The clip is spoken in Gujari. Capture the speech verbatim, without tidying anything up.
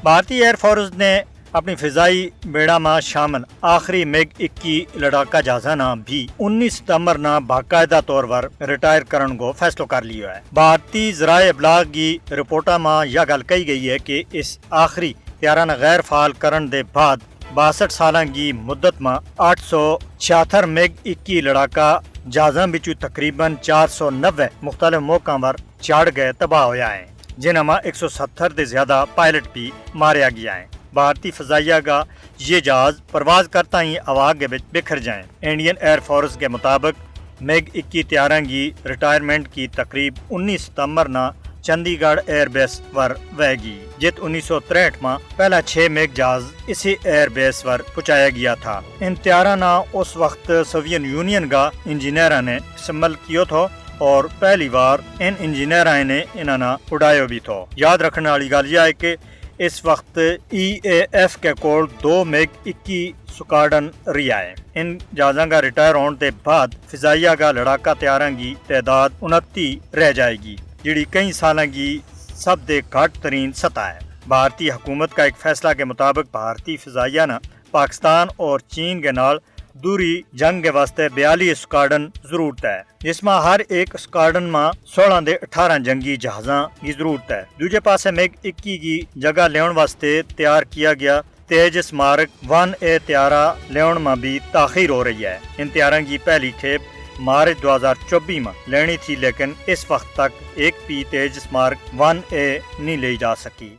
بھارتی ایئر فورس نے اپنی فضائی بیڑا ما شامل آخری میگ اکی لڑاکا جہازاں نا بھی انیس ستمبر نا باقاعدہ طور پر ریٹائر کرن کو فیصلو کر لیو ہے۔ بھارتی ذرائع ابلاغ کی رپورٹاں ما یا گل کہی گئی ہے کہ اس آخری تیاراں نا غیر فعال کرن دے بعد باسٹھ سالاں کی مدت ما آٹھ سو چھیاتر میگ اکی لڑاکا جہازاں بچوں تقریبا چار سو نوے مختلف موقعاں پر چڑھ گئے تباہ ہویا ہیں، جنہاں ما ایک سو ستر دے زیادہ پائلٹ بھی ماریا گیا ہیں۔ بھارتی فضائیہ کا یہ جہاز پرواز کرتا ہی ہوا کے بچ بکھر جائیں۔ انڈین ایئر فورس کے مطابق میگ اکی تیاراں کی ریٹائرمنٹ کی تقریب انیس ستمبر نا چندی گڑھ ایئر بیس پر وہے گی، جت انیس سو تریہٹھ ما پہلا چھ میگ جہاز اسی ایئر بیس پر پہنچایا گیا تھا۔ ان تیاراں نا اس وقت سوویت یونین کا انجینئراں نے شمل کیو تھو، اور پہلی وار ان انجینئراں نے انہاں نا اڈایو بھی تھو۔ یاد رکھنے والی گل یہ ہے کہ اس وقت ای اے ایف کے کول دو میگ اکی سکاڈن رہیا ہے۔ ان جہازاں کا ریٹائر ہون دے بعد فضائیہ کا لڑاکا تیاراں کی تعداد انتی رہ جائے گی، جڑی کئی سالاں کی سب دے گھٹ ترین سطح ہے۔ بھارتی حکومت کا ایک فیصلہ کے مطابق بھارتی فضائیہ نا پاکستان اور چین کے نال دوری جنگ کے واسطے بیالی اسکاڈن ضرورت ہے، جس ما ہر ایک اسکاڈن ما سولہ دے اٹھارہ جنگی جہازاں کی ضرورت ہے۔ دوجے پاسے میگ اکی کی جگہ لیون واسطے تیار کیا گیا تیجس مارک ون اے تیارہ لیون ما بھی تاخیر ہو رہی ہے۔ ان تیاراں کی پہلی کھیپ مارچ دو ہزار چوبی ما لینی تھی، لیکن اس وقت تک ایک پی تیجس مارک ون اے نہیں لئی جا سکی۔